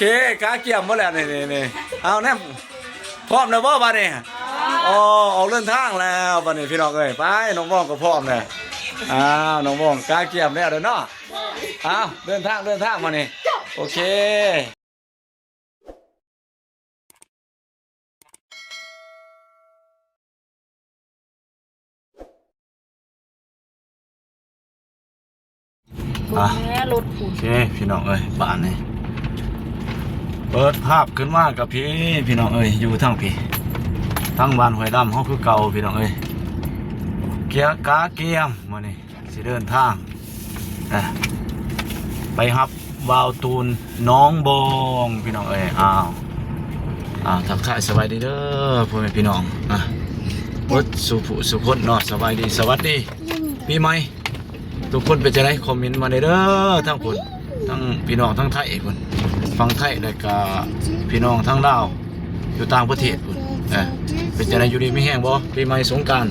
ເຄ ກະກຽມໝົດແລ້ວ ນີ້ໆໆ ເອົາແນມ ພ້ອມແລ້ວບໍ່ບາດນີ້? ອໍ ອອກເດີນທາງແລ້ວບາດນີ້ພີ່ນ້ອງເອີຍ. ໄປ ນ້ອງວອງກໍພ້ອມແລ້ວ. ອ້າວ ນ້ອງວອງກະກຽມແລ້ວເດີເນາະ. ອ້າວ ເດີນທາງ ເດີນທາງບາດນີ້. ໂອເຄ. ອ່ະ ແມ່ລົດພຸ້ນ ໂອເຄ ພີ່ນ້ອງເອີຍ ບາດນີ້ເປີດພາບຂຶ້ນມາກັບພີ້ ພີ່ນ້ອງເອີຍ ຢູ່ທາງພີ້ ທາງບ້ານຫ້ວຍດຳເຮົາຄືເກົ່າ ພີ່ນ້ອງເອີຍ. ກະກະກຽມມື້ນີ້ ຊິເດີນທາງ ອ່ະ ໄປຮັບບ່າວຕູນໜອງບອງ ພີ່ນ້ອງເອີຍ. ອ້າວ ອ່າ ທັກທາຍສະບາຍດີເດີ ພໍ່ແມ່ພີ່ນ້ອງ ອ່ະ ເບິດສູ່ຜູ້ສູ່ຄົນເນາະ. ສະບາຍດີ ສະຫວັດດີປີໃໝ່ທຸກຄົນ ເປັນຈັ່ງໃດ ຄອມເມັນມາແດ່ເດີ ທັງພຸ້ນ ທັງພີ່ນ້ອງທາງໄທພຸ້ນ ຝັ່ງໄທ ແລ້ວກະພີ່ນ້ອງທາງລາວ ຢູ່ຕ່າງປະເທດພຸ້ນ ເອີ ເປັນຈັ່ງໃດ ຢູ່ດີມີແຮງບໍ່? ປີໃໝ່ສົງການ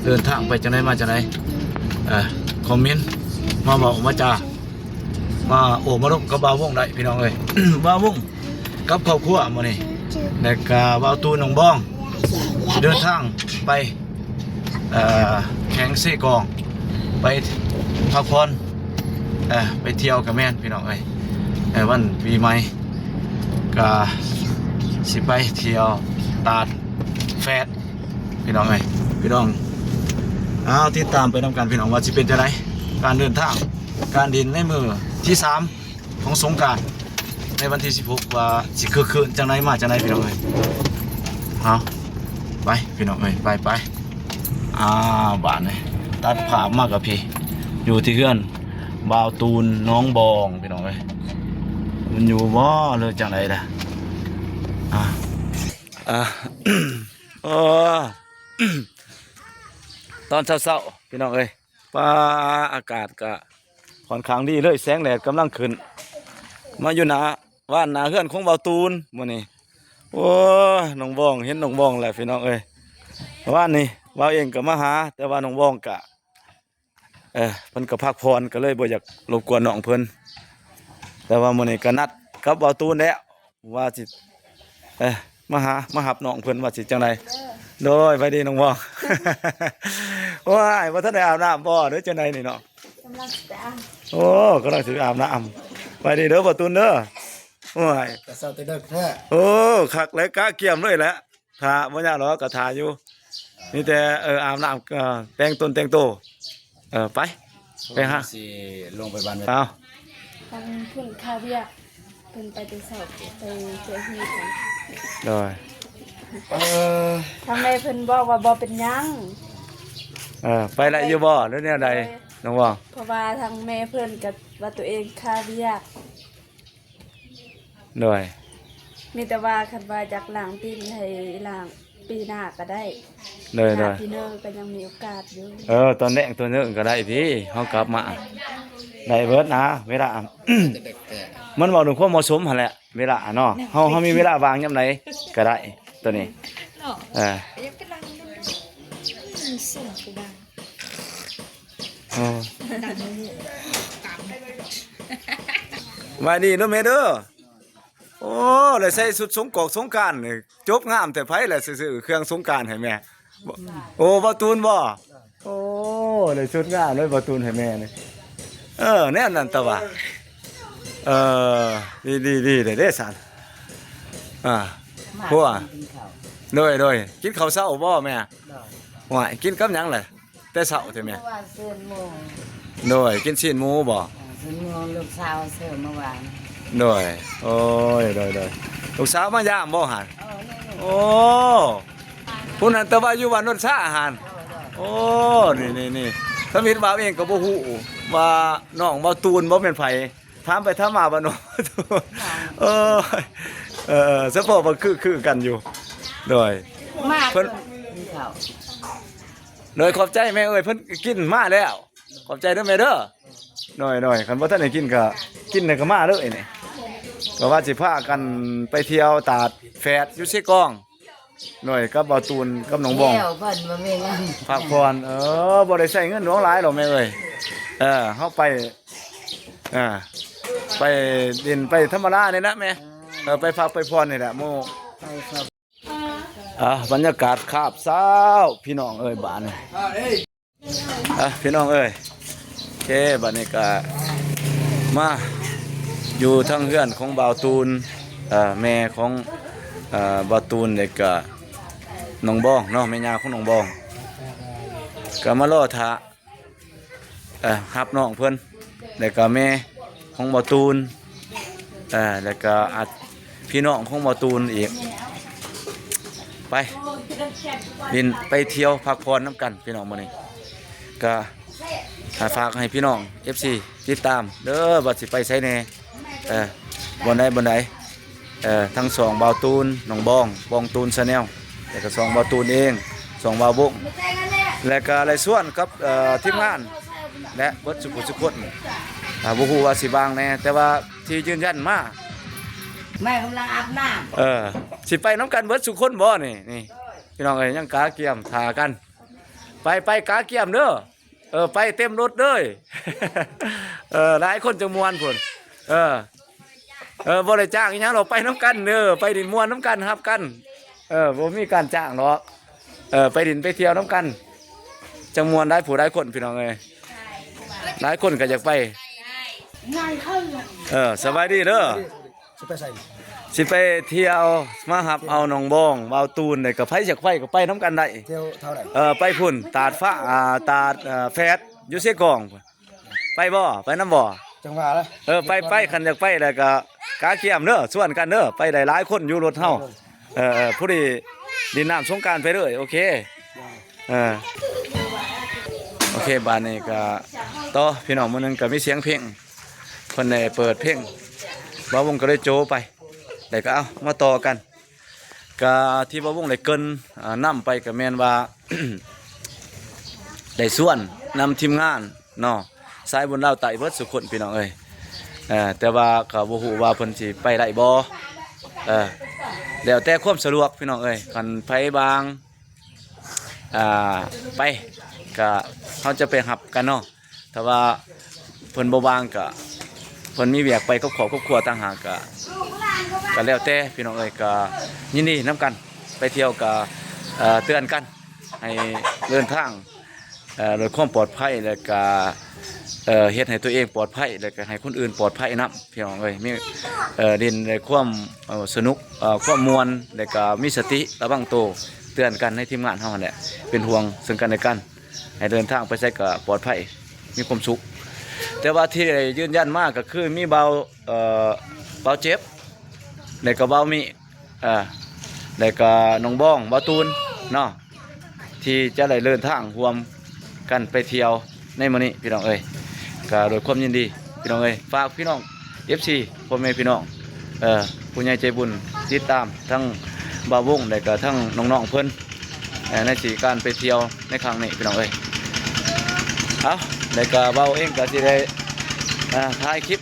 ເດີນທາງໄປຈັ່ງໃດ ມາຈັ່ງໃດ? ເອີ ຄອມເມັນມາເວົ້າມາຈາ ມາໂອ້ມາລົມກັບບ່າວວົງໄດ້ ພີ່ນ້ອງເອີຍ. ບ່າວວົງກັບຄອບຄົວມື້ນີ້ ແລ້ວກະບ່າວຕູນໜອງບອງ ເດີນທາງໄປ ເອີ ແຂວງເຊກອງ ໄປພັກຜ່ອນ ເອີ ໄປທ່ຽວກະແມ່ນ ພີ່ນ້ອງເອີຍ. ເອີ ວັນປີໃໝ່ກະຊິໄປທ່ຽວຕາດແຟດ ພີ່ນ້ອງເອີຍ. ພີ່ນ້ອງ ເອົາ ຕິດຕາມໄປນຳກັນ ພີ່ນ້ອງ ວ່າຊິເປັນຈັ່ງໃດ ການເດີນທາງ ການຫຼິ້ນໃນມື້ທີສາມ ຂອງສົງການໃນວັນທີສິບຫົກ ວ່າຊິຄຶກຄື້ນຈັ່ງໃດ ມາຈັ່ງໃດ ພີ່ນ້ອງເອີຍ. ເອົາ ໄປ ພີ່ນ້ອງເອີຍ ໄປ ໄປ. ອ້າວ ບາດນີ້ຕັດພາບມາກັບພີ້ ຢູ່ທີ່ເຮືອນບ່າວຕູນໜອງບອງ ພີ່ນ້ອງເອີຍ. ມັນຢູ່ບໍ່ ຫຼືຈັ່ງໃດລະ? ອ່າ ອ່າ ໂອ້ ຕອນເຊົ້າໆ ພີ່ນ້ອງເອີຍ ຟ້າອາກາດກະຂ້ອນຂ້າງດີເລີຍ ແສງແດດກຳລັງຂຶ້ນ ມາຢູ່ໜ້າບ້ານໜ້າເຮືອນຂອງບ່າວຕູນມື້ນີ້. ໂອ້ຍ ນ້ອງບອງ ເຫັນນ້ອງບອງແລ້ວ ພີ່ນ້ອງເອີຍ. ວານນີ້ບ່າວເອງກໍມາຫາ ແຕ່ວ່ານ້ອງບອງກະ ເອີ ເພິ່ນກໍພັກຜ່ອນ ກໍເລີຍບໍ່ຢາກລົບກວນນ້ອງເພິ່ນ. ແຕ່ວ່າມື້ນີ້ກໍນັດກັບບ່າວຕູນແລ້ວ ວ່າຊິ ເອີ ມາຫາ ມາຮັບນ້ອງເພິ່ນວ່າຊິຈັ່ງໃດ. ໂດຍ ໄຫວ້ດີນ້ອງບອງ. ໂອ້ຍ ບໍ່ທັນໄດ້ອາບນ້ຳບໍ່ ຫຼືຈັ່ງໃດນີ້ເນາະ? ກຳລັງຊິໄປອາບ. ໂອ້ ກຳລັງຊິໄປອາບນ້ຳ. ໄຫວ້ດີເດີບ່າວຕູນເດີ. ໂອ້ຍ ແຕ່ເຊົ້າແຕ່ເດິກແທ້. ໂອ້ ຄັກແລ້ວ ກະກຽມເລີຍແຫຼະ. ຖ້າບໍ່ຍາກດອກ ກໍຖ້າຢູ່ ມີແຕ່ ເອີ ອາບນ້ຳ ເອີ ແຕ່ງຕົນແຕ່ງໂຕ ເອີ ໄປ ໄປຫາ ຊິລົງໄປບ້ານແມ່. ເອົາ ທາງພຸ້ນຄ່າວຽກ ເພິ່ນໄປແຕ່ເຊົ້າ ໄປແຈະຮີດ. ໂດຍ ເອີ ທາງແມ່ເພິ່ນບອກວ່າບໍ່ເປັນຫຍັງ. ເອີ ໄປໄດ້ຢູ່ບໍ່ ຫຼືແນວໃດ ໂດຍ ນ້ອງບອງ? ເພາະວ່າທາງແມ່ເພິ່ນກໍວ່າຕົວເອງຄ່າວຽກ. ໂດຍ ມີແຕ່ວ່າຄັນວ່າຢາກລ້າງຕີນໃຫ້ລ້າງປີໜ້າກໍໄດ້. ໂດຍ ໂດຍ ປີເນີກໍຍັງມີໂອກາດຢູ່. ເອີ ຕອນແລງຕອນເນີກໍໄດ້ຕິ ເຮົາກັບມາໄດ້ເບິດນະ ເວລາ ມັນເວົ້າເລື່ອງຄວາມເໝາະສົມຫັ້ນແຫຼະ ເວລາເນາະ ເຮົາ ເຮົາມີເວລາວ່າງຍາມໃດກໍໄດ້ໂຕນີ້ເນາະ. ເອີ ກໍຢາກໄປລ້າງ ອືມ ເຊິ່ງຄືວ່າ ໂອ້ ຫວັດດີເດີແມ່ເດີ. ໂອ້ ໄດ້ໃສ່ຊຸດສົງກອກສົງການນີ້ ຈົບງາມແທ້. ໃຜລະຊິຊື້ເຄື່ອງສົງການໃຫ້ແມ່? ໂອ້ ບ່າວຕູນບໍ? ໂອ້ ໄດ້ຊຸດງາມເລີຍບ່າວຕູນໃຫ້ແມ່ນີ້. ເອີ ແນວນັ້ນຕະຫວາ. ເອີ ດີໆໆ ໄດ້ເດ້ຊັ້ນ. ອ່າ ມາ ພວກ ກິນເຂົ້າ. ໂດຍໆ ກິນເຂົ້າເຊົ້າບໍ່ແມ່? ໂດຍ. ໂອ້ຍ ກິນກັບຫຍັງລະ? ແຕ່ເຊົ້າແທ້ແມ່. ເມື່ອວານຊື້ໝູ. ໂດຍ ກິນຊີ້ນໝູບໍ? ເອີ ຊື້ໝູ ລູກສາວຊື້ເມື່ອວານ. ໂດຍ ໂອ້ຍ ໂດຍໆ ລູກສາວມາຢາມບໍຫັ້ນ? ເອີ ນີ້ໆ. ໂອ້ ຜູ້ນັ້ນແຕ່ວ່າຢູ່ບ້ານໂນນຊາຫັ້ນ. ເອີ ໂດຍໆ. ໂອ້ ນີ້ໆໆ ທຳອິດບ່າວເອງກໍບໍ່ຮູ້ວ່ານ້ອງບ່າວຕູນບໍ່ແມ່ນໃຜ. ຖາມໄປຖາມມາວ່ານ້ອງ ເອີ ເອີ ສະເພາະວ່າຄື ຄືກັນຢູ່. ໂດຍ ມາເພິ່ນ ເພິ່ນກິນເຂົ້າ. ໂດຍ ຂອບໃຈແມ່ເອີຍ ເພິ່ນກິນມາແລ້ວ. ຂອບໃຈເດີແມ່ເດີ. ໂດຍໆ ຄັນບໍ່ທັນໄດ້ກິນກໍກິນແລ້ວກໍມາເລີຍນີ້. ກໍວ່າຊິພາກັນໄປທ່ຽວຕາດແຟດຢູ່ເຊກອງ. ໂດຍ ກັບບ່າວຕູນກັບນ້ອງບອງ ທ່ຽວເພິ່ນບໍ່ມີເງິນ ພັກຜ່ອນ. ເອີ ບໍ່ໄດ້ໃຊ້ເງິນຫຼວງຫຼາຍດອກແມ່ເອີຍ. ເອີ ເຮົາໄປ ເອີ ໄປຫຼິ້ນໄປທຳມະດານີ້ນະແມ່. ເອີ ໄປພັກໄປຜ່ອນນີ້ແຫຼະໂມ. ອ່າ ບັນຍາກາດຄາບເຊົ້າ ພີ່ນ້ອງເອີຍ ບາດນີ້ ອ່າ ພີ່ນ້ອງເອີຍ ເຄ ບາດນີ້ກະມາຢູ່ທາງເຮືອນຂອງບ່າວຕູນ ເອີ ແມ່ຂອງ ເອີ ບ່າວຕູນ ແລ້ວກະນ້ອງບອງເນາະ ແມ່ຍ່າຂອງນ້ອງບອງ ກະມາລໍຖ້າ ເອີ ຮັບນ້ອງເພິ່ນ ແລ້ວກະແມ່ຂອງບ່າວຕູນ ເອີ ແລ້ວກະອາດ ພີ່ນ້ອງຂອງບ່າວຕູນອີກ ໄປຫຼິ້ນໄປທ່ຽວພັກຜ່ອນນຳກັນ ພີ່ນ້ອງ ມື້ນີ້ກະ ອ່າ ຝາກໃຫ້ພີ່ນ້ອງເອັຟຊີຕິດຕາມເດີ ວ່າຊິໄປໃສແດ່ ເອີ ບ່ອນໃດບ່ອນໃດ ເອີ ທັງຊ່ອງບ່າວຕູນ ນ້ອງບອງ ບອງຕູນ Channel ແລ້ວກະຊ່ອງບ່າວຕູນເອງ ຊ່ອງບ່າວບົງ ແລ້ວກະໄດ້ຊວນກັບ ເອີ ທີມງານ ແລະ ເບິດສຸຜູ້ສຸຄົນ ອ່າ ບໍ່ຮູ້ວ່າຊິວ່າງແດ່ ແຕ່ວ່າທີ່ຢືນຢັນມາ ແມ່ກຳລັງອາບນ້ຳ ເອີ ຊິໄປນຳກັນເບິດສຸຄົນບໍ່ນີ້ ນີ້ ພີ່ນ້ອງເອີຍ ຍັງກະກຽມຖ້າກັນ ໄປ ໄປກະກຽມເດີ ເອີ ໄປເຕັມລົດເລີຍ ເອີ ຫຼາຍຄົນຈັ່ງມ່ວນພຸ້ນ ເອີ ເອີ ບໍ່ໄດ້ຈ້າງອີ່ຫຍັງດອກ ໄປນຳກັນເດີ ໄປຫຼິ້ນມ່ວນນຳກັນ ຮັບກັນ ເອີ ບໍ່ມີການຈ້າງດອກ ເອີ ໄປຫຼິ້ນໄປທ່ຽວນຳກັນ ຈັ່ງມ່ວນ ຫຼາຍຜູ້ຫຼາຍຄົນ ພີ່ນ້ອງເອີຍ ຫຼາຍຄົນກະຢາກໄປ ເອີ ສະບາຍດີເດີ. ຊິໄປໃສ? ຊິໄປທ່ຽວ ມາຮັບເອົານ້ອງບອງ ບ່າວຕູນ ແລ້ວກະໃຜຢາກໄປກະໄປນຳກັນໄດ້ ທ່ຽວເທົ່າໃດ? ເອີ ໄປພຸ້ນ ຕາດຟ້າ ອ່າ ຕາດ ເອີ ແຟດ ຢູ່ເຊກອງ ໄປບໍ່? ໄປນຳບໍ່? ຈັ່ງວ່າລະ ເອີ ໄປ ໄປ ຄັນຢາກໄປແລ້ວກະກະກຽມເດີ ຊວນກັນເດີ ໄປໄດ້ຫຼາຍຄົນຢູ່ລົດເຮົາ ເອີ ເອີ ພໍດີຫຼິ້ນນ້ຳສົງການໄປເລີຍ ໂອເຄ ເອີ ໂອເຄ ບາດນີ້ກະຕໍ່ ພີ່ນ້ອງ ມື້ໜຶ່ງກະມີສຽງເພງ ເພິ່ນໄດ້ເປີດເພງ ບ່າວວົງກະເລີຍໂຈະໄປ ແລ້ວກະເອົາມາຕໍ່ກັນ ກະທີ່ບ່າວວົງໄດ້ເກີ່ນ ອ່າ ນຳໄປກະແມ່ນວ່າ ໄດ້ຊວນນຳທີມງານເນາະ ສາຍບຸນລາວໃຕ້ເບິດສຸຄົນ ພີ່ນ້ອງເອີຍ ເອີ ແຕ່ວ່າກະບໍ່ຮູ້ວ່າເພິ່ນຊິໄປໄດ້ບໍ່ ເອີ ແລ້ວແຕ່ຄວາມສະດວກ ພີ່ນ້ອງເອີຍ ຄັນໃຜວ່າງ ອ່າ ໄປ ກະເຮົາຈະໄປຮັບກັນເນາະ ຖ້າວ່າເພິ່ນບໍ່ວ່າງກະ ເພິ່ນມີວຽກໄປກັບຄອບກັບຄົວຕ່າງຫາກ ກະ ກະແລ້ວແຕ່ພີ່ນ້ອງເອີຍ ກະຍິນດີນຳກັນ ໄປທ່ຽວກະ ເອີ ເຕືອນກັນໃຫ້ເດີນທາງ ເອີ ດ້ວຍຄວາມປອດໄພ ແລ້ວກະ ເອີ ເຮັດໃຫ້ຕົວເອງປອດໄພ ແລ້ວກະໃຫ້ຄົນອື່ນປອດໄພນຳ ພີ່ນ້ອງເອີຍ ມີ ເອີ ຫຼິ້ນໃນຄວາມ ເອີ ສະໜຸກ ເອີ ຄວາມມ່ວນ ແລ້ວກະມີສະຕິລະວັງໂຕ ເຕືອນກັນໃນທີມງານເຮົາຫັ້ນແຫຼະ ເປັນຫ່ວງເຊິ່ງກັນແລະກັນ ໃຫ້ເດີນທາງໄປໃສກະປອດໄພ ມີຄວາມສຸກ ແຕ່ວ່າທີ່ໄດ້ຢືນຢັນມາກະຄືມີບ່າວ ເອີ ບ່າວເຈັບ ແລ້ວກະບ່າວມີ ເອີ ແລ້ວກະນ້ອງບອງ ບ່າວຕູນເນາະ ທີ່ຈະໄດ້ເດີນທາງຮ່ວມກັນໄປທ່ຽວໃນມື້ນີ້ ພີ່ນ້ອງເອີຍ ກະດ້ວຍຄວາມຍິນດີ ພີ່ນ້ອງເອີຍ ຝາກພີ່ນ້ອງເອັຟຊີ ພໍ່ແມ່ພີ່ນ້ອງ ເອີ ຜູ້ໃຫຍ່ໃຈບຸນຕິດຕາມທັງບ່າວວົງ ແລ້ວກະທັງນ້ອງໆເພິ່ນ ເອີ ໃນການໄປທ່ຽວໃນຄັ້ງນີ້ ພີ່ນ້ອງເອີຍ ເອົາ ແລ້ວກະບ່າວເອງກະຊິໄດ້ ເອີ ຖ່າຍຄລິບ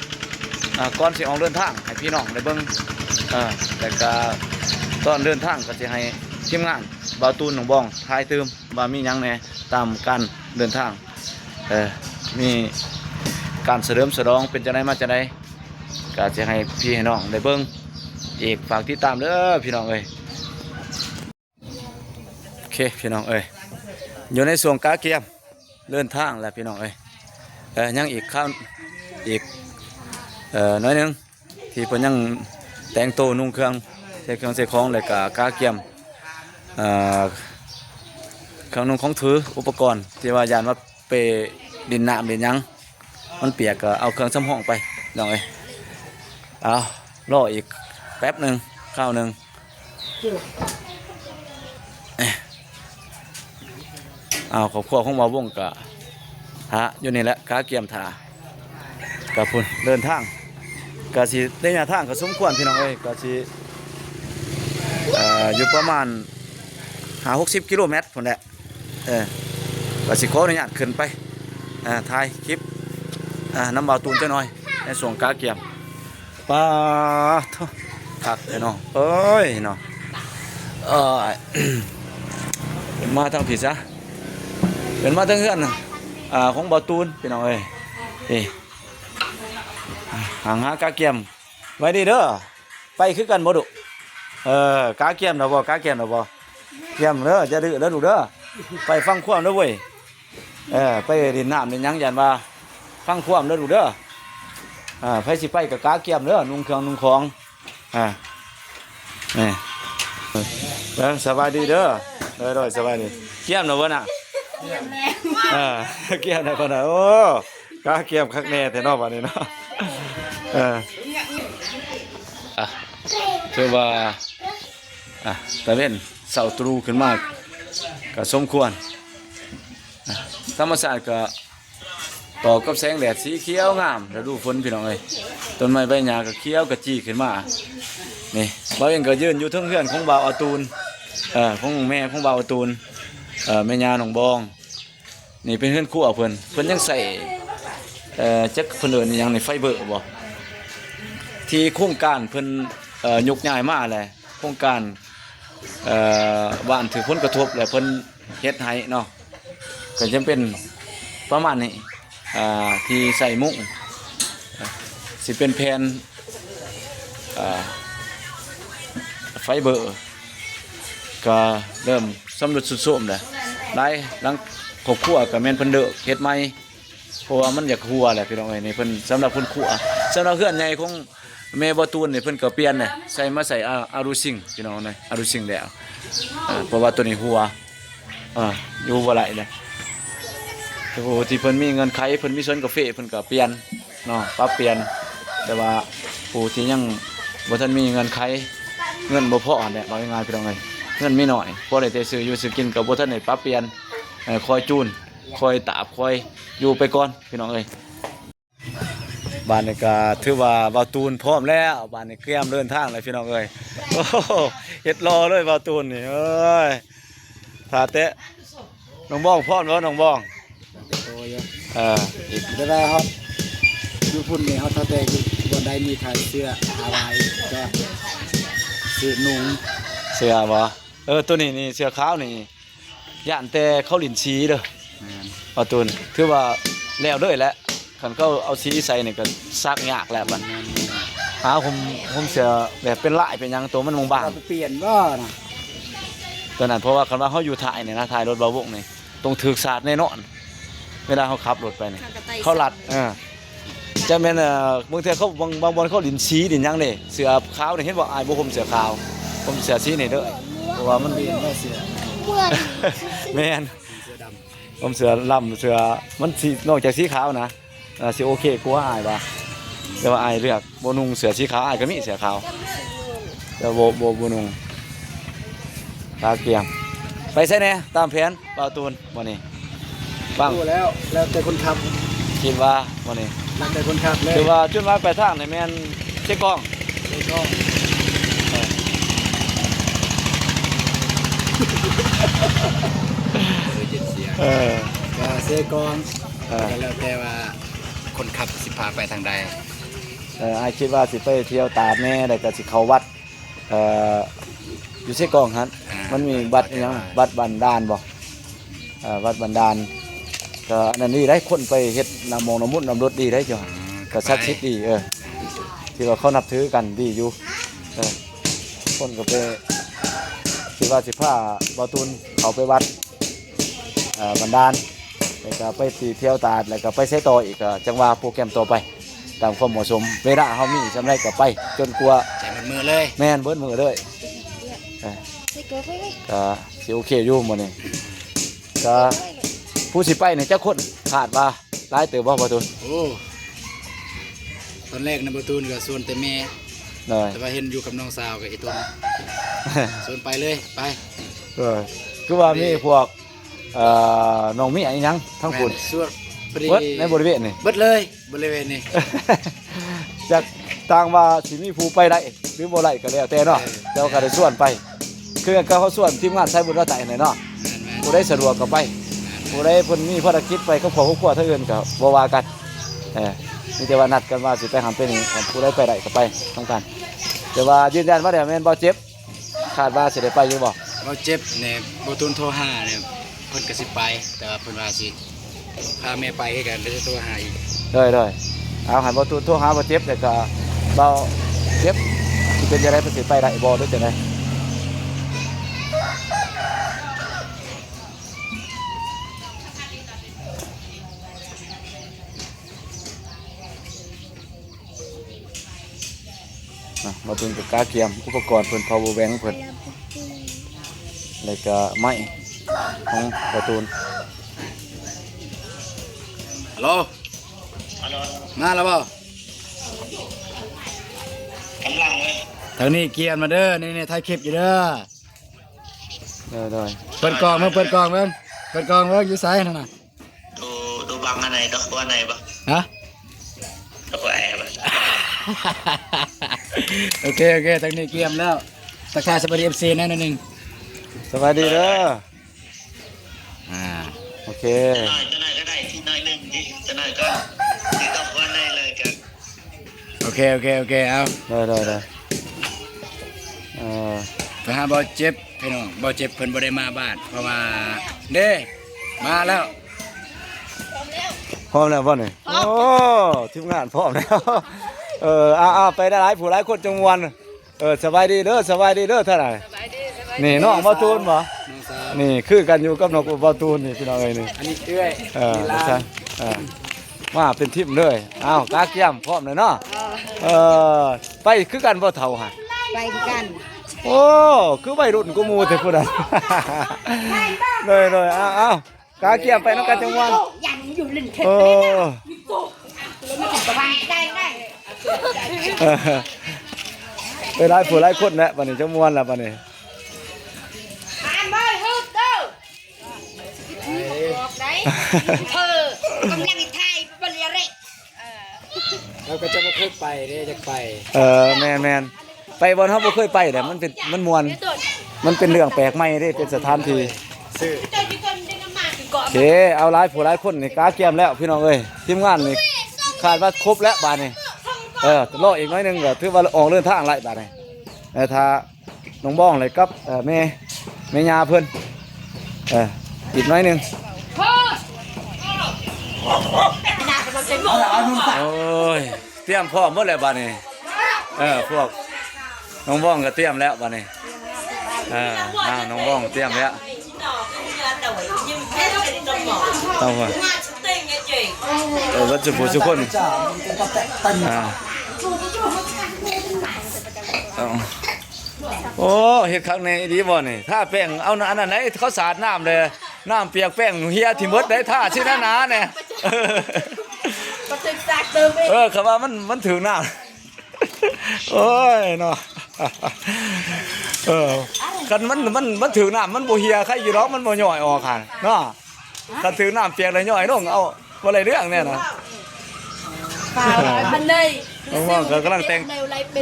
ອ່າ ກ່ອນຊິອອກເດີນທາງໃຫ້ພີ່ນ້ອງໄດ້ເບິ່ງ ເອີ ແລ້ວກະຕອນເດີນທາງກະຊິໃຫ້ທີມງານບ່າວຕູນ ນ້ອງບອງ ຖ່າຍຕື່ມວ່າມີຫຍັງແດ່ຕາມການເດີນທາງ ເອີ ມີການສະເຫຼີມສະຫຼອງເປັນຈັ່ງໃດມາຈັ່ງໃດ ກະຊິໃຫ້ພີ່ໃຫ້ນ້ອງໄດ້ເບິ່ງອີກ ຝາກຕິດຕາມເດີພີ່ນ້ອງເອີຍ. ໂອເຄ ພີ່ນ້ອງເອີຍ ຢູ່ໃນຊ່ວງກະກຽມເດີນທາງແລ້ວ ພີ່ນ້ອງເອີຍ ເອີ ຍັງອີກຄາວ ອີກ ເອີ ໜ້ອຍໜຶ່ງ ທີ່ເພິ່ນຍັງແຕ່ງໂຕນຸ່ງເຄື່ອງ ໃສ່ເຄື່ອງໃສ່ຂອງ ແລ້ວກະກະກຽມ ເອີ ເຄື່ອງນຸ່ງຂອງຖື ອຸປະກອນ ທີ່ວ່າຢ້ານວ່າ ໄປຫຼິ້ນນ້ຳຫຼິ້ນຫຍັງ ມັນປຽກກໍເອົາເຄື່ອງສຳຮອງໄປ ນ້ອງເອີຍ. ເອົາ ລໍອີກແປັບໜຶ່ງ ຄາວໜຶ່ງ. ເອົາ ຄອບຄົວຂອງບ່າວວົງກໍຖ້າຢູ່ນີ້ແຫຼະ ກະກຽມຖ້າ ກໍພຸ້ນ ເດີນທາງ ກໍຊິໄລຍະທາງກໍສົມຄວນ ພີ່ນ້ອງເອີຍ ກໍຊິ ເອີ ຢູ່ປະມານຫ້າຫົກສິບກິໂລແມັດພຸ້ນແຫຼະ. ເອີ ກໍຊິຂໍອະນຸຍາດຂຶ້ນໄປ ເອີ ຖ່າຍຄລິບ ເອີ ນຳບ່າວຕູນຈັກໜ່ອຍ ໃນຊ່ວງກະກຽມ. ປາໂທ້ ຄັກແທ້ເນາະ ເອີຍເນາະ ເອີຍ ເປັນມາທາງພີ້ຊະ ເປັນມາທາງເຮືອນ ອ່າ ຂອງບ່າວຕູນ ພີ່ນ້ອງເອີຍ. ນີ້ ຫາງຫາກະກຽມໄວ້ດີເດີ. ໄປຄືກັນບໍ່ດຸ? ເອີ ກາກຽມແລ້ວບໍ່? ກາກຽມແລ້ວບໍ່? ກຽມເດີ ຢ່າດື້ເດີລູກເດີ. ໄປຟັງຄວາມເດີເວີຍ. ເອີ ໄປຫຼິ້ນນ້ຳຫຼິ້ນຫຍັງ ຢ້ານວ່າຟັງຄວາມເດີລູກເດີ. ອ່າ ໃຜຊິໄປກໍກາກຽມເດີ ນຸ່ງເຄື່ອງນຸ່ງຂອງ. ອ່າ ນີ້ ເອີ ສະບາຍດີເດີ. ໂດຍໆ ສະບາຍດີ. ກຽມແລ້ວບໍ່ນະ? ກຽມແລ້ວ ເອີ ກຽມແລ້ວເພິ່ນນະ. ໂອ້ ກະກຽມຄັກແນ່ແທ້ເນາະ ບາດນີ້ເນາະ. ເອີ ອ່ະ ຖືວ່າ ອ່ະ ຕາເວັນເຊົ້າຕຣູຂຶ້ນມາກະສົມຄວນ. ອ່ະ ທຳມະຊາດກະ ຕອບກັບແສງແດດ ສີຂຽວງາມ ລະດູຝົນພີ່ນ້ອງເອີຍ. ຕົ້ນໄມ້ໃບຫຍ້າກໍຂຽວຂະຈີຂຶ້ນມາ. ນີ້ ບ່າວເອງກໍຢືນຢູ່ເທິງເຮືອນຂອງບ່າວອາຕູນ ເອີ ຂອງແມ່ຂອງບ່າວອາຕູນ ເອີ ແມ່ຍ່ານ້ອງບອງ. ນີ້ເປັນເຮືອນຄົວເພິ່ນ ເພິ່ນຍັງໃຊ້ ເອີ ຈັກເພິ່ນເອີ້ນອີ່ຫຍັງນີ້ ໄຟເບີບໍ່ ທີ່ໂຄງການເພິ່ນ ເອີ ຍົກຍ້າຍມາແຫຼະ ໂຄງການ ເອີ ບ້ານຖືກຜົນກະທົບ ແລະ ເພິ່ນເຮັດໃຫ້ເນາະ ກໍຈະເປັນປະມານນີ້ ອ່າ ທີ່ໃສ່ມຸ້ງ ຊິເປັນແຜ່ນ ອ່າ ໄຟເບີ ກໍເລີ່ມຊຳລຸດຊຸດໂຊມແຫຼະ. ຫຼາຍຫຼັງຄອບຄົວກໍແມ່ນເພິ່ນເລີກເຮັດໃໝ່ ເພາະວ່າມັນຢາກຮົ່ວແຫຼະພີ່ນ້ອງເອີຍ. ນີ້ເພິ່ນ ສຳລັບຄົນຄົວ ສຳລັບເຮືອນໃຫຍ່ຂອງ ແມ່ບໍ່ຕູນນີ້ເພິ່ນກໍປ່ຽນແຫຼະ ໃສ່ ມາໃສ່ອາ ອາຣູຊິງ ພີ່ນ້ອງເອີຍ ອາຣູຊິງແລ້ວ. ອ່າ ເພາະວ່າໂຕນີ້ຮົ່ວ ອ່າ ຢູ່ບໍ່ໄດ້ແຫຼະ. ຜູ້ທີ່ເພິ່ນມີເງື່ອນໄຂ ເພິ່ນມີສວນກາເຟ ເພິ່ນກໍປ່ຽນເນາະ ປັບປ່ຽນ. ແຕ່ວ່າຜູ້ທີ່ຍັງບໍ່ທັນມີເງື່ອນໄຂ ເງິນບໍ່ພໍຫັ້ນແຫຼະ ເວົ້າງ່າຍໆ ພີ່ນ້ອງເອີຍ ເງິນມີໜ້ອຍ ພໍໄດ້ແຕ່ຊື້ຢູ່ຊື້ກິນ ກໍບໍ່ທັນໄດ້ປັບປ່ຽນ. ເອີ ຄອຍຈູນ ຄອຍຕາບ ຄອຍຢູ່ໄປກ່ອນ ພີ່ນ້ອງເອີຍ. ບາດນີ້ກໍຖືວ່າບ່າວຕູນພ້ອມແລ້ວ ບາດນີ້ກຽມເດີນທາງແລ້ວພີ່ນ້ອງເອີຍ. ໂອ້ໂຫ ເຮັດຫຼໍ່ເລີຍບ່າວຕູນນີ້ ເອີຍ. ຖ້າແຕ່ນ້ອງບອງພ້ອມແລ້ວ ນ້ອງບອງ ໂອ້ຍ ເອີ ອີກ ແຕ່ວ່າເຮົາຢູ່ພຸ້ນນີ້ ເຮົາຖ້າແຕ່ຢູ່ບ່ອນໃດມີຂາຍເສື້ອ ອາວາຍ ກໍຊື້ນຸ່ງ ເສື້ອບໍ່? ເອີ ໂຕນີ້ນີ້ ເສື້ອຂາວນີ້ ຢ້ານແຕ່ເຂົາຫຼິ້ນສີເດີ. ແມ່ນ ປະຕູນ ຖືວ່າແລ້ວເລີຍແຫຼະ ຄັນເຂົາເອົາສີໃສ່ນີ້ກໍຊັກຍາກແຫຼະບັດ. ແມ່ນໆ ຫາຫົ່ມ ຫົ່ມເສື້ອແບບເປັນລາຍເປັນຫຍັງ ໂຕມັນບາງໆ ເອົາໄປປ່ຽນບໍ່ນະ ຕົວນັ້ນ. ເພາະວ່າຄັນວ່າເຮົາຢູ່ທ້າຍນີ້ນະ ທ້າຍລົດບ່າວວົງນີ້ ຕ້ອງຖືກສາດແນ່ນອນ ເວລາເຮົາຂັບລົດໄປນີ້ ເຂົາລັດ ເອີ ຈະແມ່ນ ເອີ ບາງເທື່ອເຂົາ ບາງ ບາງບ່ອນເຂົາຫຼິ້ນສີຫຼິ້ນຫຍັງເດ້. ເສື້ອຂາວນີ້ ເຫັນບໍ່ ອ້າຍບໍ່ຫົ່ມເສື້ອຂາວ ຫົ່ມເສື້ອສີນີ້ເດີ ເພາະວ່າມັນ ປ່ຽນບໍ່ເສື້ອ ແມ່ນ ເສື້ອດຳ ຫົ່ມເສື້ອດຳ ເສື້ອມັນສີ ນອກຈາກສີຂາວນະ ເອີ ຊິໂອເຄກວ່າ ອ້າຍວ່າ. ແຕ່ວ່າອ້າຍເລືອກບໍ່ນຸ່ງເສື້ອສີຂາວ ອ້າຍກໍມີເສື້ອຂາວ ແຕ່ບໍ່ ບໍ່ ບໍ່ນຸ່ງ ຕາກຽມ. ໄປໃສແດ່ ຕາມແຜນ ບ່າວຕູນ ມື້ນີ້ ຟັງ ບໍ່ແລ້ວ ແລ້ວແຕ່ຄົນຂັບ ຄິດວ່າມື້ນີ້ ແລ້ວແຕ່ຄົນຂັບເລີຍ. ຄືວ່າຈຸດໝາຍປາຍທາງນີ້ແມ່ນເຊກອງ ເຊກອງ ເອີ ເອີ ເອີ ກໍເຊກອງ ເອີ ກໍແລ້ວແຕ່ວ່າຄົນຂັບຊິພາໄປທາງໃດ. ເອີ ອ້າຍຄິດວ່າຊິໄປທ່ຽວຕາດແດ່ ແລ້ວກໍຊິເຂົ້າວັດ ເອີ ຢູ່ເຊກອງຫັ້ນ ອ່າ ມັນມີວັດອີ່ຫຍັງ ວັດບັນດານບໍ່? ເອີ ວັດບັນດານ ກໍອັນນັ້ນດີໄດ໋ ຄົນໄປເຮັດນ້ຳໝົງນ້ຳມົນນ້ຳລົດດີໄດ໋ ເຈົ້າ ອືມ ກໍສັກສິດດີ ເອີ ທີ່ວ່າເຂົານັບຖືກັນດີຢູ່ ເອີ ຄົນກໍໄປ ຄິດວ່າຊິພາບ່າວຕູນເຂົ້າໄປວັດ ເອີ ບັນດານ ແລ້ວກໍໄປທີ່ທ່ຽວຕາດ ແລ້ວກໍໄປໃສຕໍ່ອີກ ກໍຈັ່ງວ່າໂປຣແກຣມຕໍ່ໄປ ຕາມຄວາມເໝາະສົມ ເວລາເຮົາມີສ່ຳໃດກໍໄປ ຈົນກວ່າ ໃສ່ໝົດມື້ເລີຍ ແມ່ນ ເບິດມື້ເລີຍ ເອີ ກໍຊິໂອເຄຢູ່ມື້ນີ້. ກໍຜູ້ຊິໄປນີ້ຈັກຄົນ ຄາດວ່າຫຼາຍເຕີບບໍ່ ບ່າວຕູນ? ໂອ້ ຕອນແລກນະ ບ່າວຕູນກໍຊວນແຕ່ແມ່ ໂດຍ ແຕ່ວ່າເຫັນຢູ່ກັບນ້ອງສາວກໍອີຕົນ ຊວນໄປເລີຍ ໄປ ເອີ ຄືວ່າມີພວກ ເອີ ນ້ອງເມຍອີ່ຫຍັງທັງພຸ້ນ ແມ່ນ ສ່ວນ ເບິດໃນບໍລິເວນນີ້ ເບິດເລີຍບໍລິເວນນີ້ ຈັກຕ່າງວ່າຊິມີຜູ້ໄປໄດ້ຫຼືບໍ່ໄດ້ກໍແລ້ວແຕ່ເນາະ ເອີ ແຕ່ວ່າກໍໄດ້ຊວນໄປ ຄືກັນກັບເຮົາຊວນທີມງານສາຍບຸນລາວໃຕ້ນີ້ເນາະ ແມ່ນໆ ຜູ້ໃດສະດວກກໍໄປ ແມ່ນໆ ຜູ້ໃດເພິ່ນມີພາລະກິດໄປກັບຄອບຄົວເທື່ອອື່ນກໍບໍ່ວ່າກັນ ເອີ ມີແຕ່ວ່ານັດກັນວ່າຊິໄປຫັ້ນໄປນີ້ ຄັນຜູ້ໃດໄປໄດ້ກໍໄປນຳກັນ ແຕ່ວ່າຢືນຢັນມາແລ້ວແມ່ນບໍ່ເຈັບ ຄາດວ່າຊິໄດ້ໄປຢູ່ບໍ່? ບໍ່ເຈັບແນ່ ບໍ່ຕູນໂທຫາແນ່ ເພິ່ນກໍຊິໄປ ແຕ່ວ່າເພິ່ນວ່າຊິພາແມ່ໄປຄືກັນ ເດີໂທຫາອີກ ໂດຍໆ ເອົາ ໃຫ້ບໍ່ຕູນໂທຫາບໍ່ເຈັບ ແລ້ວກໍເບົາເຈັບ ຊິ ເປັນຈັ່ງໃດ ເພິ່ນຊິໄປໄດ້ບໍ່ ຫຼືຈັ່ງໃດ? ອ່ະ ບ່າວຕູນກໍກະກຽມອຸປະກອນເພິ່ນ power bank ເພິ່ນ ແລ້ວກໍໄມ້ຂອງບ່າວຕູນ. ຮັລໂຫຼ ມາແລ້ວບໍ່? ກຳລັງເລີຍ ທາງນີ້ກຽມມາເດີ ນີ້ໆ ຖ່າຍຄລິບຢູ່ເດີ. ໂດຍໆ ເປີດກ້ອງເບິ່ງ ເປີດກ້ອງເບິ່ງ ເປີດກ້ອງເບິ່ງ ຢູ່ໃສຫັ້ນນະ? ດູ ດູບັງອັນໃດ ດອກຫົວໃດບໍ່? ຮະ? ດອກຫົວແອບໍ່? ໂອເຄ ໂອເຄ ທາງນີ້ກຽມແລ້ວ ທັກທາຍສະບາຍດີ ເອັຟຊີ ແດ່ໜ້ອຍໜຶ່ງ. ສະບາຍດີເດີ. ອ່າ ໂອເຄ ຈັກໜ້ອຍ ຈັກໜ້ອຍກໍໄດ້ ທີໜ້ອຍໜຶ່ງ ທີໜ້ອຍກໍ ທີດອກຫົວໃດເລີຍກໍ ໂອເຄ ໂອເຄ ໂອເຄ ເອົາ ໄດ້ ໄດ້ ໄດ້ ເອີ ໄປຫາບ່າວເຈັບ ພີ່ນ້ອງ ບ່າວເຈັບເພິ່ນບໍ່ໄດ້ມາບ້ານ ເພາະວ່າ ເດ້ ມາແລ້ວ ພ້ອມແລ້ວບໍ່ນີ້? ໂອ້ ທີມງານພ້ອມແລ້ວ ເອີ ເອົາໆ ໄປຫຼາຍໆ ຜູ້ຫຼາຍຄົນຈັ່ງມ່ວນ. ເອີ ສະບາຍດີເດີ ສະບາຍດີເດີ ທ່ານນາຍ. ສະບາຍດີ ສະບາຍດີ. ນີ້ນ້ອງບ່າວຕູນບໍ່? ນ້ອງສາວ. ນີ້ຄືກັນຢູ່ກັບນ້ອງບ່າວຕູນນີ້ ພີ່ນ້ອງເອີຍນີ້. ອັນນີ້ເອື້ອຍ ເອີ ນີ້ຫຼານ ເອີ ມາເປັນທີມເລີຍ. ອ້າວ ກະກຽມພ້ອມແລ້ວເນາະ. ເອີ ເອີ ໄປຄືກັນບໍ່ເຖົ້າຫະ? ໄປຄືກັນ. ໂອ້ ຄືໄວລຸ້ນກວ່າໝູ່ແທ້ຜູ້ນັ້ນ. ໂດຍໆ ອ້າວໆ. ກະກຽມໄປນຳກັນຈັງຫວະ ເອີ ໄປຫຼາຍຜູ້ຫຼາຍຄົນແຫຼະ ບາດນີ້ຈະມ່ວນລະບາດນີ້. ເອີ ກຳລັງຖ່າຍບັນລະເຣກ ເອີ ເຮົາກໍຈະບໍ່ເຄີຍໄປເດ້ ຢາກໄປ. ເອີ ແມ່ນໆ. ໄປບ່ອນເຮົາບໍ່ເຄີຍໄປແຫຼະ ມັນເປັນ ມັນມ່ວນ ມັນເປັນເລື່ອງແປກໃໝ່ເດ້ ເປັນສະຖານທີ່. ໂອເຄ ເອົາຫຼາຍຜູ້ຫຼາຍຄົນນີ້ກະກຽມແລ້ວພີ່ນ້ອງເອີຍ. ທີມງານນີ້ຄາດວ່າຄົບແລ້ວບາດນີ້. ເອີ ລໍອີກໜ້ອຍໜຶ່ງກໍຖືວ່າອອກເດີນທາງໄດ້ບາດນີ້. ແຕ່ຖ້ານ້ອງບອງແລະກັບ ເອີ ແມ່ ແມ່ຍ່າເພິ່ນ ເອີ ອີກໜ້ອຍໜຶ່ງ. ໂອ້ຍ ຕຽມພ້ອມໝົດແລ້ວບາດນີ້. ເອີ ພວກນ້ອງບອງກໍຕຽມແລ້ວບາດນີ້. ເອີ ອ້າວ ນ້ອງບອງຕຽມແລ້ວ. ເອົາຫວະ ເອີ ເບິດສູ່ຜູ້ສູ່ຄົນ. ອ່າ ເອົາ ໂອ້ ເຮັດຄັກແນ່ອີ່ຫຼີບໍ່ນີ້? ທາແປ້ງ ເອົາອັນນັ້ນໃດ ເຂົາສາດນ້ຳແລ້ວ ນ້ຳປຽກແປ້ງເຫ່ຍຖິ້ມເບິດໄດ໋ ທາຊິໜາໆແນ່. ບໍ່ຖືກສາກເຕີມອີກ. ເອີ ເຂົາວ່າມັນ ມັນຖືກນ້ຳ. ໂອ້ຍເນາະ ເອີ ຄັນມັນ ມັນ ມັນຖືກນ້ຳ ມັນບໍ່ເຫ່ຍ ໃຄຢູ່ດອກ ມັນບໍ່ຍ້ອຍອອກຫັ້ນເນາະ. ຄັນຖືກນ້ຳປຽກແລ້ວຍ້ອຍລົງ ເອົາ ບໍ່ໄດ້ເລື່ອງແນ່ນະ. ນ້ອງບອງກໍກຳລັງແຕ່ງ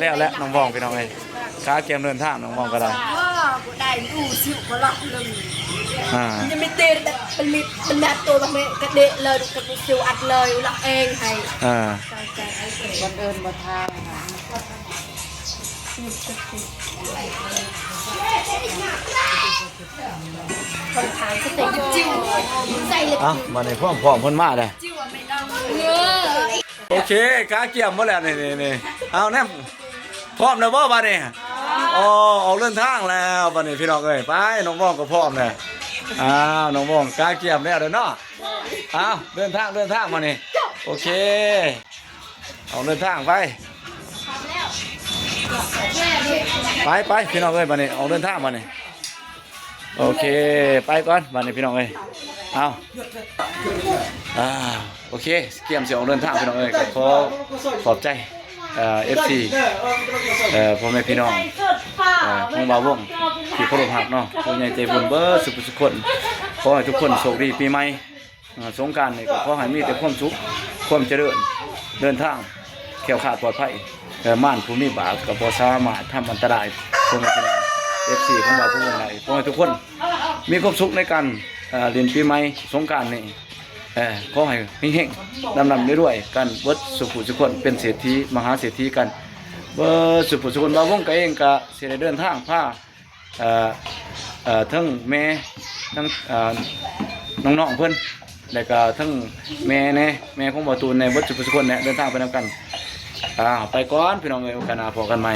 ແລ້ວແຫຼະ ນ້ອງບອງ ພີ່ນ້ອງເອີຍ. ກະກຽມເດີນທາງ ນ້ອງບອງກໍໄດ້. ອ່າ ຍັງມີເຕະ ມັນມີ ມັນແບບໂຕ ມັນກະເດະເລີຍ ກະຊິວອັດເລີຍ ລັກເອງໃຫ້. ອ່າ ຄົນອື່ນບໍ່ທາງ. ເອົ້າ ບາດນີ້ພ້ອມໆ ເພິ່ນມາແລ້ວ. ໂອເຄ ກະກຽມໝົດແລ້ວ ນີ້ໆໆ. ເອົາແນມ ພ້ອມແລ້ວບໍ່ບາດນີ້? ອໍ ອອກເດີນທາງແລ້ວບາດນີ້ ພີ່ນ້ອງເອີຍ. ໄປ ນ້ອງບອງກໍພ້ອມແລ້ວ. ອ້າວ ນ້ອງບອງກະກຽມແລ້ວເດີເນາະ. ເອົາ ເດີນທາງ ເດີນທາງບາດນີ້. ໂອເຄ ອອກເດີນທາງໄປ. ໄປໆ ພີ່ນ້ອງເອີຍ ບາດນີ້ ອອກເດີນທາງບາດນີ້. ໂອເຄ ໄປກ່ອນບາດນີ້ ພີ່ນ້ອງເອີຍ. ເອົາ ອ່າ ໂອເຄ ກຽມຊິອອກເດີນທາງ ພີ່ນ້ອງເອີຍ. ກໍຂໍຂອບໃຈ ເອີ ເອັຟຊີ ເອີ ພໍ່ແມ່ພີ່ນ້ອງ ເອີ ຂອງບ່າວວົງ ທີ່ເຄົາລົບຮັກເນາະ. ຜູ້ໃຫຍ່ໃຈບຸນເບິດສູ່ຜູ້ສູ່ຄົນ ຂໍໃຫ້ທຸກຄົນໂຊກດີປີໃໝ່. ອ່າ ສົງການນີ້ກໍຂໍໃຫ້ມີແຕ່ຄວາມສຸກ ຄວາມຈະເລີນ ເດີນທາງແຄ້ວຄາດປອດໄພ. ເອີ ມານຜູ້ມີບາບກໍບໍ່ສາມາດທຳອັນຕະລາຍ ພວກພີ່ນ້ອງ ເອັຟຊີ ຂອງບ່າວຜູ້ວົງໄດ້. ຂໍໃຫ້ທຸກຄົນມີຄວາມສຸກໃນການ ເອີ ຫຼິ້ນປີໃໝ່ສົງການນີ້. ເອີ ຂໍໃຫ້ເຮັງໆ ລຳໆ ລວຍໆ ກັນເບິດສູ່ຜູ້ສູ່ຄົນ ເປັນເສດຖີ ມະຫາເສດຖີກັນເບິດສູ່ຜູ້ສູ່ຄົນ. ບ່າວວົງກໍເອງກໍຊິໄດ້ເດີນທາງພາ ເອີ ເອີ ທັງແມ່ ທັງ ເອີ ນ້ອງໆ ເພິ່ນ ແລ້ວກໍທັງແມ່ແດ່ ແມ່ຂອງບ່າວຕູນແດ່ ເບິດສູ່ຜູ້ສູ່ຄົນແຫຼະ ເດີນທາງໄປນຳກັນ. ອ່າ ໄປກ່ອນ ພີ່ນ້ອງເອີຍ ໂອກາດໜ້າພໍ້ກັນໃໝ່.